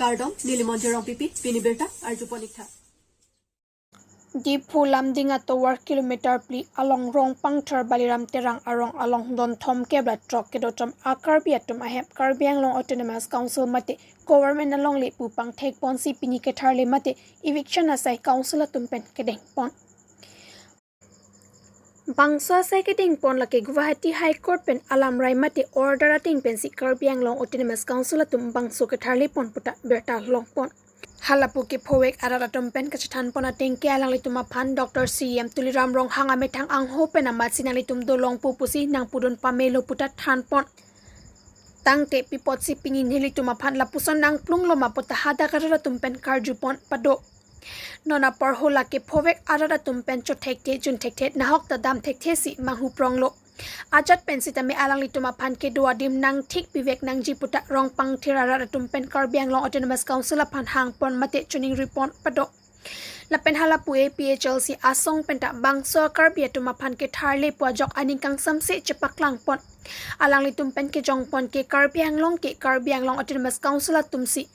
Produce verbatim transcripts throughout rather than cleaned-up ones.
Kardom, neli Monjir Rongpipi, pini birta arjupon ik tha. Diphu Lumding atovar kilometer phli along Rongpangthir Baliram Terang arong along don thomkep ra throk kedo throk a Karbi atum ahem Karbi Anglong Autonomous Council mate government alongle pu pangthekponsi pini ketharle mate eviction asai council atum pen kedengpon. Bangso asai kedengpon lake Guwahati High Court pen alam rai mate order ateng pensi Karbi Anglong Autonomous Council atum bangso ketharlepon puta birta longpon. Halapu kephovek arat atum pen kachethanpon ateng ke alanglitum aphan Doctor C M Tuliram Ronghang amethang angho pen amatsi nanglitum dolongpo pusi nangpudun pamelo puta thanpon. Tangte pi apotsi pini nelitum aphan lapuson nangplunglo ma puta hadak arat atum pen karjupon pado. Non apor hula kephovek arat atum pen chothekthe junthekthe nahok ta damthekthe si manghupronglo. Ajat pen sitame alanglitum aphan kedo adim nangthik pivek nangji puta Rongpangthir arat atum pen Karbi Anglong Autonomous Council aphan hangpon mate choningripon pado. Lapen halapu A P H L C asong penta bangso Karbi atum aphan ketharle pu ajok aning kangsamse chepaklangpon. Alanglitum pen kejongpon ke Karbi Anglong ke Karbi Anglong Autonomous Council atumsi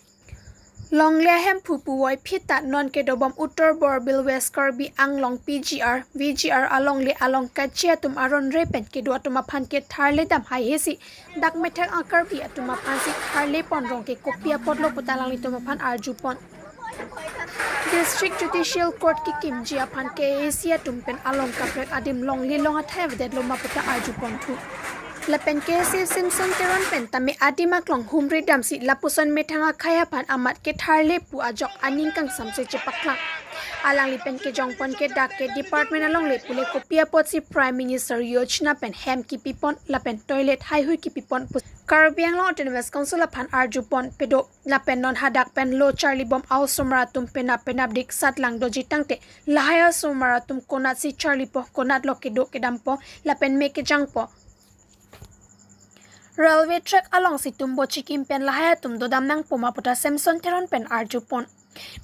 longle ahemphu puvoiphit ta non kedobom Uttar Borbil West Karbi Anglong P G R, V G R alongle along kachi atum aron re pen kedo atum aphan ketharle dam haihesi dak methang a Karbi atum aphansi tharlepon rong ke kopi apotlo puta alanglitum aphan arjupon. District Judicial Court kekimji aphan K A A C atum pen along kaprek adim longle long athai avedetlo ma puta arjupon thu. Lapen K A A C Simson Teron pen tame adim aklong humri damsi lapuson methang akhei aphan amat ketharle pu ajok aning kangsamse chepaklang. Alangli pen kejongpon ke dak ke department alongle pule kopi apotsi Prime Minister Yojana pen hem kipipon lapen toilet haihui kipipon pu Karbi Anglong Autonomous Council aphan arjupon pado. Lapen non hadak pen lo charlibom a-osomar atum penap penapdik satlang doji tangte lahai a-osomar atum konatsi charlipo, konatlo kedo kedampo lapen me kejangpo. Railway track alongsi tumbo chikim pen lahai atum dodam nangpo ma puta Simson Teron pen arjupon.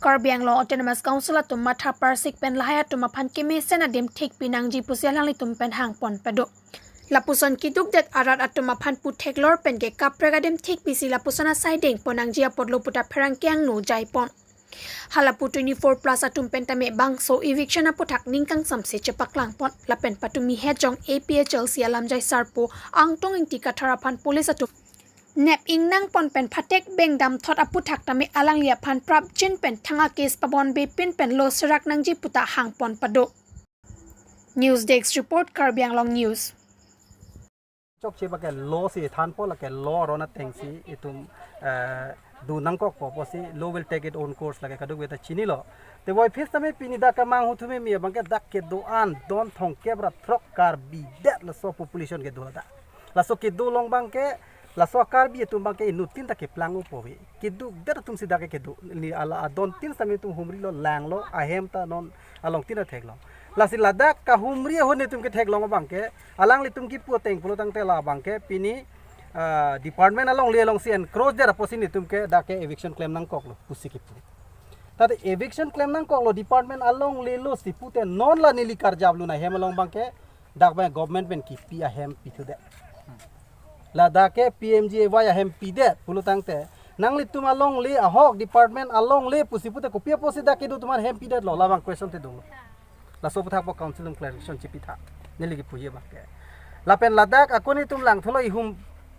Karbi Anglong Autonomous Council atum matha parsik pen lahai atum aphan kemesen adim thikpi nangji pusi alanglitum pen hangpon pado. Lapuson kedukdet arat atum aphan pu theklor pen ke kaprek adim thikpisi lapuson asai dengpon nangji apotlo puta pherangke angno jaipon. Halapu twenty-four plus atum pen tame bangso eviction aputhak ning kangsamse chepaklangpon lapen patumi hetjong A P H L C alamjai sarpo Angtong Ingti Kathar aphan police atum nep ingnangpon pen phatek bengdam thot aputhak tame alangli aphan prapjin pen thang a case pabonbepin pen lo serak nangji puta hangpon pado. News Desk Report, Karbi Anglong News. Chokche ba ke law si thanpo, lake law aron atengsi itum, eh, do nangkokpo pusi law will take its own course lake kadokave ta chinilo. Te voiphit tame pini dak kemanghu thume mi abang ke dak kedo-an don thomkep ra throk Karbi det laso population kedo ladak. Laso kedo along abang ke, laso Karbi atum abang ke inuttin ta keplang upo ave. Kedukdet atumsi dak ke kedo. Ni ala adontin sitame itum humrilo, langlo, ahem ta non alongtin ta theklong. Lasi ladak kahumri ahut netum ketheklong abang ke, alanglitum kipu ateng pulo tangte la abang ke pini, ah, department alongle alongsi encroach det apotsi netum ke dak ke eviction klem nangkoklo pusi kipu. Tate eviction klem nangkoklo department alonglelo si pute non la neli karjap lun ahem along abang ke dak abang government pen kipi ahem pithudet. Ladak ke P M G A Y ahem pidet pulo tangte nanglitum alongle ahok department alongle pusi pute kopi apotsi dak kedo atum ahem pidetlo, labang question te dolo. Laso aputhak po council atum clarification chipitha. Neli kipuji abang ke. Lapen ladak ako netum langthulo ihum,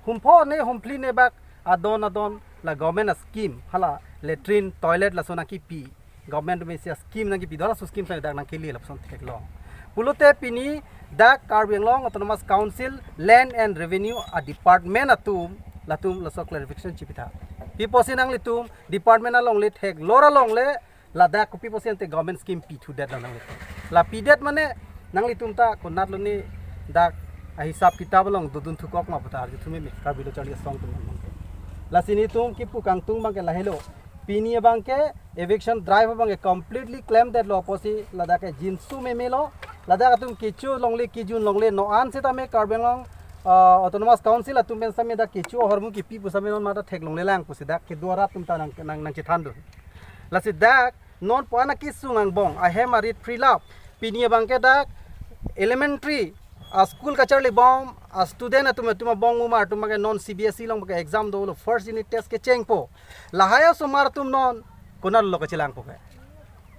humpho ne humphli ne bak adon adon la government a scheme hala latrine toilet laso nangkipi. Government atum isi a scheme nangkipi, do laso scheme sitame dak nangkele lapuson theklong. Pulote pini dak Karbi Anglong Autonomous Council Land and Revenue a department atum latum laso clarification chipitha. Pi apotsi nanglitum department alongle theklor alongle ladak kopi apotsi ante government scheme pithudet lo nanglitum. La pidet mane nanglitum ta konatlo ni dak ahisap kitab along dodun thukok ma puta arju thume mi Karbi lo charli asong atum. Lasi netum kipu kangtung abang ke lahelo. Pini abang ke eviction drive abang ke completely klemdetlo apotsi ladak ke jinsu memelo. Ladak atum kecho longle kejun longle non sitame Karbi Anglong, ah, Autonomous Council atum pen sitame dak kecho ahormu kipi pu sitame non mata theklongle lang pusi dak kedo arat atum ta nang, nang, nangchethandun. Lasi dak non pu-an akesung angbong ahem arit phrilap pini abang ke dak elementary a school kacharli bom, a student atum atum abong umar atum ke non C B S E along ke exam dolo, first unit test kechengpo. Lahai osomar atum non konatlo kachelangpo ke?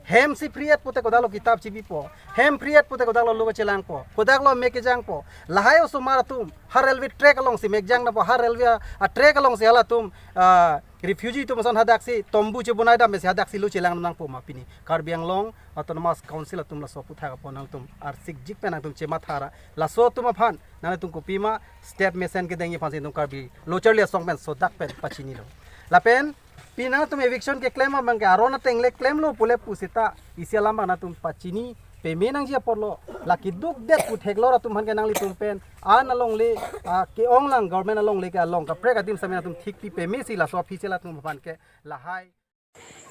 Hem si phri-et pute kodaklo kitab chibipo. Hem phri-et pute kodaklo lo kachelangpo. Kodaklo mek kejangpo. Lahai osomar atum ha railway track alongsi mek jang nangpo, ha railway a, a track alongsi halatum, ah, refugee atum ason hadaksi tombu chebonai dam si hadaksi lo chelang nangpo ma pini? Karbi Anglong Autonomous Council atum laso aputhak apot nangtum arsikjik pen nangtum chematha ra. Laso atum aphan nangtum kopima step mesen kedengji aphansi nangtum Karbi Lo Charli Asong pen sodak pen pachinilo. Lapen pini nangtum eviction keklem abang ke aron ateng le klemlo pule pusita isi alam abang nangtum pachini peme nangji apotlo. La keduk det pu theklor atum aphan ke nanglitum pen an alongle, ah, ke-ong lang government alongle ke along kaprek adim sami nangtum thikpi pemesi laso official atum aphan ke lahai.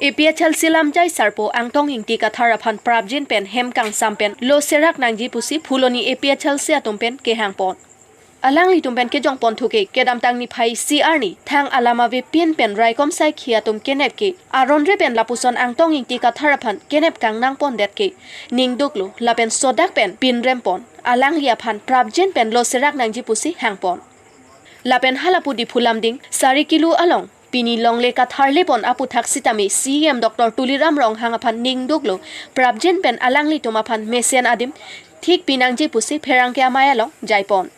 A P H L C lamjai sarpo Angtong Ingti Kathar aphan prapjin pen hem kangsam pen lo serak nangji pusi Phuloni A P H L C atum pen kehangpon. Alanglitum pen kejongpon thuke kedamtang niphai isi arni thang alam avepin pen raikom saikhi atum kenep ke aron re pen lapuson Angtong Ingti Kathar aphan kenep kangnangpondet ke ningduklo lapen sodak pen pinrempon, alangli aphan prapjin pen lo serak nangji pusi hangpon. Lapen halapu Diphu Lumding Sarikilo along pini longle katharlepon aputhak sitame C E M Doctor Tuliram Ronghang aphan ningduklo, prapjin pen alanglitum aphan mesen adim thikpi nangji pusi pherangke amei along jaipon.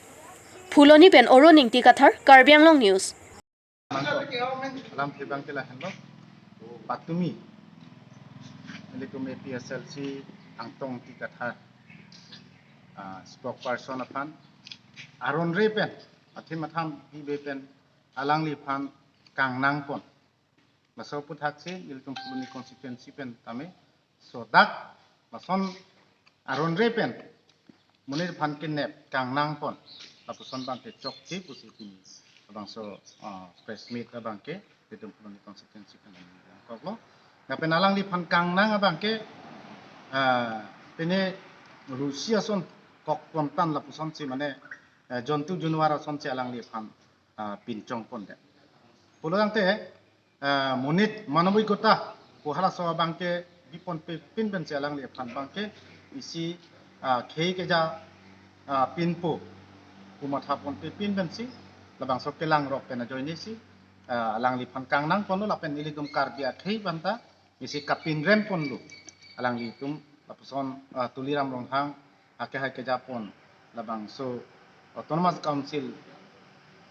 Phuloni pen Arun Ingti Kathar, Karbi Anglong News. Alam ke abang ke lahenlo, patumi nelitum A P H L C Angtong Ingti Kathar, ah, spokesperson aphan aron re pen athim atham hibe pen alangliphan kangnangpon. Laso aputhak si nelitum Phuloni constituency pen tame sodak lason aron re pen monit aphan kenep kangnangpon lapuson abang ke chokche pusi pini labangso, ah, press meet abang ke nelitum Phuloni constituency pen nangkoklo. Lapen alangliphan kangnang abang ke, ah, pine rusi ason kokpontan lapusonsi mane, eh, jontu junwar asonsi alangliphan, ah, pinchongpondet. Pulotangte, ah, monit manobikota pu halaso abang ke biponpepin pensi alangliphan abang ke isi, ah, khei keja, ah, pinpo pu mathaponpepin pensi labangso kelangrok pen ajoinesi, ah, alangliphan kangnangponlo lapen ilitum Karbi akhei aphanta isi kapinremponlo. Alanglitum lapuson, ah, Tuliram Ronghang akehai kejapon labangso Autonomous Council,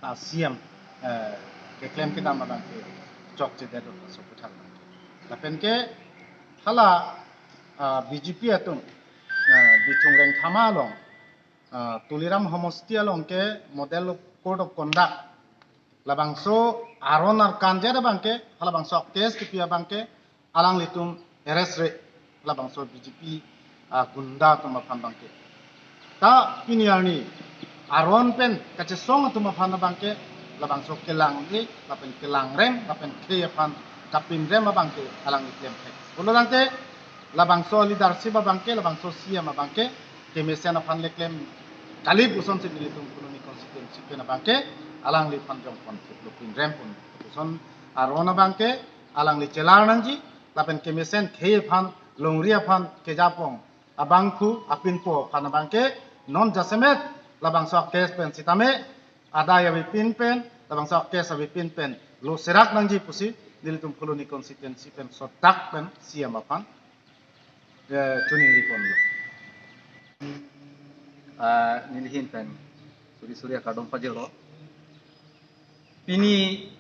ah, C E M, eh, keklem kedam abang ke chokchedet laso aputhak abang ke. Lapen ke hala, ah, B J P atum, ah, Bithung Rengthama along, ah, Tuliram Homosti along ke model code of conduct labangso aron arkanjet abang ke, halabangso case kepi abang ke, alanglitum arrest re, labangso B J P, ah, gunda atum aphan abang ke. Ta pini arni aron pen kachesong atum aphan abang ke, labangso kelangle, lapen kelangrem, lapen khei aphan kapinrem abang ke alangli klemthek. Pulotangte, labangso leadership abang ke, labangso C E M abang ke, kemesen aphan le klem kali pusonsi nelitum Phuloni constituency pen abang ke alangliphan jongpon thiplo, pinrempon. Puson aron abang ke alangli chelar nangji, lapen kemesen khei aphan, longri aphan kejapon abangphu apinpo aphan abang ke non jasemet labangso case pen sitame adai avepin pen, labangso case avepin pen lo serak nangji pusi nelitum Phuloni constituency pen sodak pen C E M aphan, eh, choningriponlo. Ah, neli ahin pen suri suri akardom pajirlo. Pini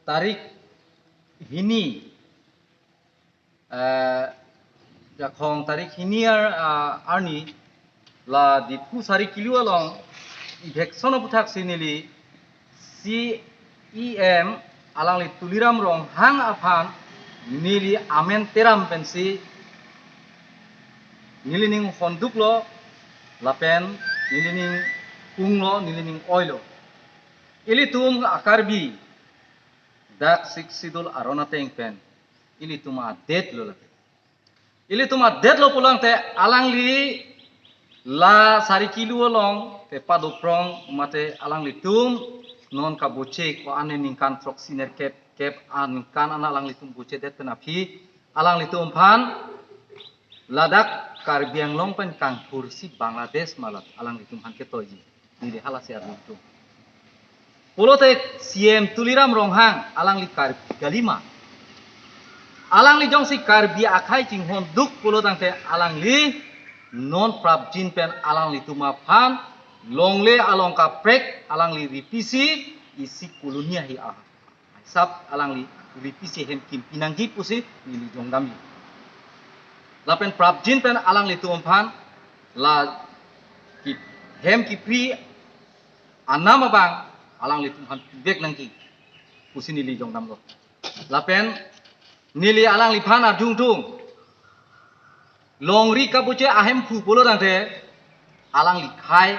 tarik hini, eh, Jakhong tarik hini ar-, ah, arni la Diphu Sarikilo along eviction aputhak si neli C E M alangli Tuliram Ronghang aphan neli amen teram pensi nelining honduklo lapen nelining kunglo, nelining oilo. Ilitum a-Karbi dak Sixth Schedule aron ateng pen ilitum adetlo lake. Ilitum adetlo pulotangte alangli la Sarikilo along kepadoprong mate alanglitum non kaboche ko-an ningkan throksi nerkep kep aningkan an alanglitum bochedet pen aphi alanglitum aphan ladak Karbi Anglong pen kangthursi Bangladesh malat alanglitum aphan ketoiji. Neli hala si arjudun. Pulote C M Tuliram Ronghang alangli Karbi kalima. Alangli jongsi Karbi akhai chinghonduk pulo tangte alangli non prapjin pen alanglitum aphan longle along kaprek alangli ripisi isi kolonia hi ah. Sap alangli ripisi hem kimpi nangji pusi neli jongdamji. Lapen prapjin pen alanglitum aphan la ki hem kipri anam abang alanglitum aphan pivek nangji pusi neli jongdamlo. Lapen neli alangliphan arjudun. Longri kabuche ahemphu pulo tangte alangli khai,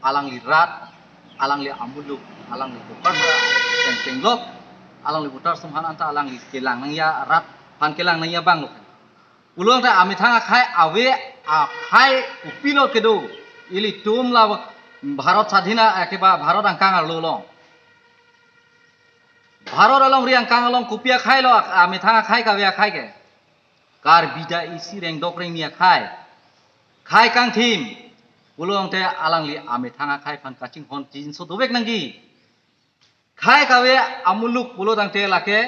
alangli rat, alangli amuluk, alangli voter tengteng lok, alangli voter sumhan anta alangli kelang nangji arat aphan kelang nangji abang lok. Pulo tangte amethang akhai ave akhai kopilo kedo ilitum la Bharat sadhina eke ba Bharat angkang arlo along. Bharat alongri angkang along kopi akhai lo amethang akhai kave akhai ke. Karbi ta isi rengdok rengni akhai. Khai kangthim. Pulo tangte alangli amethang akhai aphan kachinghon chinso dovek nangji. Khai kave amuluk pulo tangte lake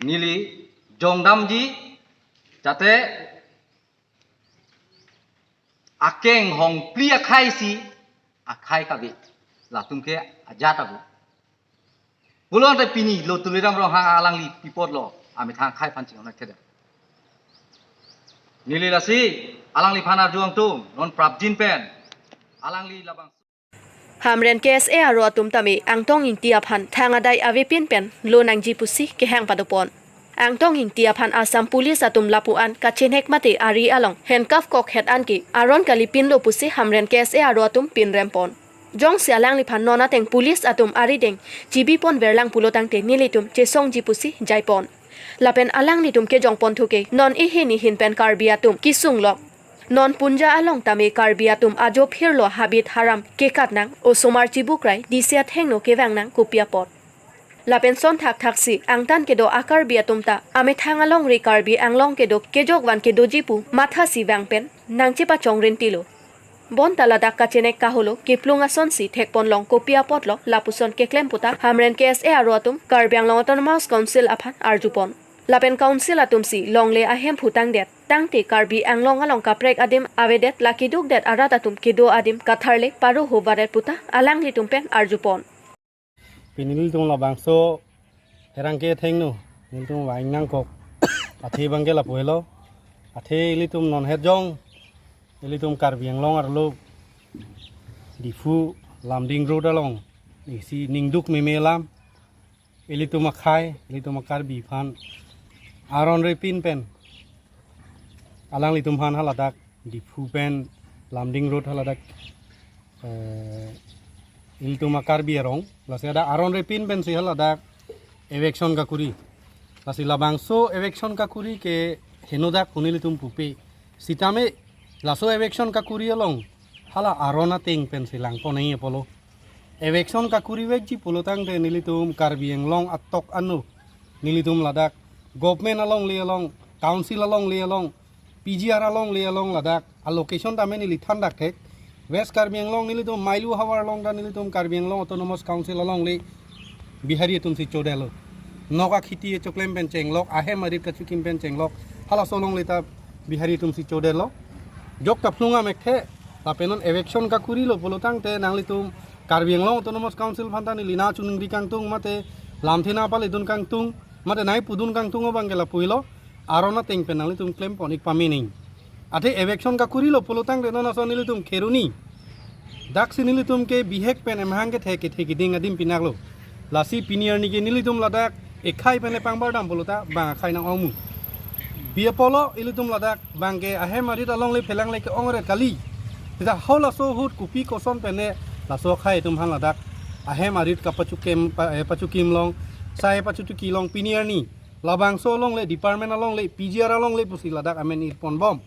neli jongdamji jate akeng hongpli akhai si akhai kave. Latum ke ajat abu. Pulo tangte pini lo Tuliram Ronghang alangli pi apotlo amethang akhai aphan chinghon theda. Neli lasi alangliphan arju angtung non prapjin pen alangli labang. Hamren K S A aro atum tame Angtong Ingti aphan thang adai avepin pen lo nangji pusi kehang padopon. Angtong Ingti aphan Assam Police atum lapu-an kachenek mate ari along handcuff kok het anke aron kalipinlo pusi Hamren K S A aro atum pinrempon. Jongsi alangliphan non ateng police atum arideng chibipon verlang pulo tangte nelitum chesongji pusi jaipon. Lapen alanglitum kejongpon thuke non ehin ehin pen Karbi atum kesung lok. Non punja along tame Karbi atum ajo phirlo habit haram kekat nang osomar chibukrai disi athengno kevang nang kopi apot. Lapen son thakthak si angtan kedo a-Karbi atum ta amethang alongri Karbi Anglong kedo kejok van kedoji pu mathasi vang pen nangchepachongrin tilo. Bonta ladak kachenek kaholo keplung asonsi thekpon long kopi apotlo lapuson keklem puta Hamren K S A aro atum Karbi Anglong Autonomous Council aphan arjupon. Lapen council atumsi longle ahemphu tangdet tangte Karbi Anglong along kaprek adim avedet la kedukdet arat atum kedo adim katharle paro ho varet puta alanglitum pen arjupon. Pini nelitum labangso herang ke thengno nelitum vang nangkok. Athe abangke lapu helo. Athe ilitum non herjong. Ilitum Karbi Anglong arlo Diphu Lumding Road along isi ningduk meme alam. Ilitum akhai, ilitum a-Karbi aphan aron repin pen alanglitum aphan haladak Diphu pen Lumding Road haladak, eh, ilitum a-Karbi arong, lasi hadak aron repin pensi haladak eviction kakuri. Lasi labangso eviction kakuri ke henodak pu nelitum pupe. Sitame laso eviction kakuri along hala aron ateng pensi langpon nangji apotlo. Eviction kakuri vekji pulo tangte nelitum Karbi Anglong atok ano nelitum ladak government alongle along, council alongle along, P G R alongle along ladak a-location tame neli thandak thek. West Karbi Anglong nelitum mailu havar along ta nelitum Karbi Anglong Autonomous Council alongle Bihari atumsi chodelo. Nok akhiti choklem pen chenglok, ahem arit kachikim pen chenglok, halaso alongle ta Bihari atumsi chodelo. Jok ta phlung amek the, lapen non eviction kakurilo pulo tangte nanglitum Karbi Anglong Autonomous Council aphan ta neli nangchiningri kangtung mate lamthe nangpaledun kangtung mate nangpudun kangtung abangke lapu helo. Aron ateng pen nanglitum klempon ik pame nang. Athe eviction kakurilo pulo tangte non ason nelitum Kheroni. Daksi nelitum ke bihek pen emhang kethe kethe keding adim pinaklo. Lasi pini arni ke nelitum ladak ekhai pen epang bardam pulo ta bang akhai nang-ongmu. Bi apotlo ilitum ladak bangke ahem arit alongle phelang le ke-ongret kali. Sita halaso ahut kopi koson pen ne laso akhai atum aphan ladak ahem arit kapachukim pa, eh, pachukim long, sai pachutuki long pini arni. Labangso alongle department alongle P G R alongle pusi ladak amen irpon bom.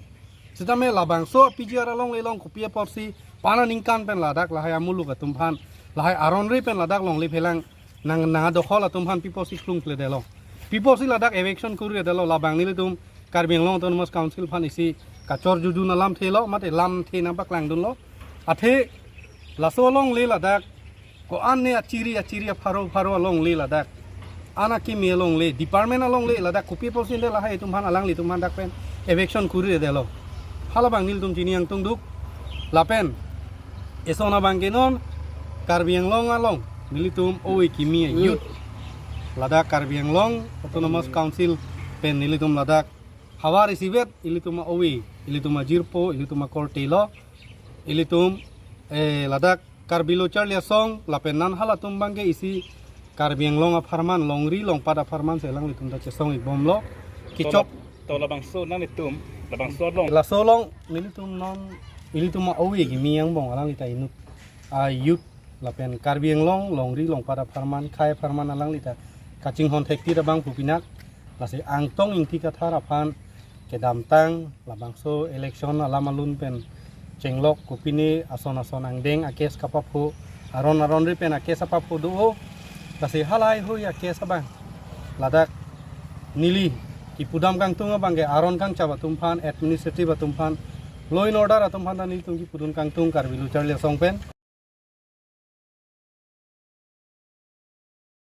Sitame labangso P G R alongle along kopi apotsi pana ningkan pen ladak lahai amuluk atum aphan, lahai aron re pen ladak longle phelang nang nang adokhol atum aphan pi apotsi klung kledelo. Pi apotsi ladak eviction kurledelo labang nelitum Karbi Anglong Autonomous Council aphan isi kachor jujun alamthe lo, mate lamthe nangpaklangdunlo. Athe laso alongle ladak ko-an ne achiri achiri apharo pharo alongle ladak, an akimi alongle, department alongle ladak kopi apotsi de lahai atum aphan, alanglitum aphan dak pen eviction kuri-edetlo. Halabang nelitum chini angtung duk. Lapen eson abang ke non Karbi Anglong along nelitum ove kimi a-youth, ladak Karbi Anglong Autonomous Council pen nelitum ladak havar isivet ilitum a-ove, ilitum ajirpo, ilitum akorte lo, ilitum, eh, ladak Karbi Lo Charli Asong lapen non halatum abang ke isi Karbi Anglong apharman, longri longpat apharman si alanglitum ta chesong-ikbomlo. Kichok. To labangso nanglitum, labangso along. Laso along nelitum non, ilitum a-ove kimi angbong alangli ta inut a-youth lapen Karbi Anglong longri longpat apharman, khei apharman alangli ta kachinghon thekti abang pu pinak, lasi Angtong Ingti Kathar aphan kedamtang labangso election alam alun pen chenglok kopine ason ason angdeng a-case kapapho, aron aron ri pen a-case apapho do-o. Lasi halahaihui a-case abang ladak neli kipudam kangtung abang ke aron kangchap atum aphan, administrative atum aphan, law and order atum aphan ta nelitum kipudun kangtung Karbi Lo Charli Asong pen.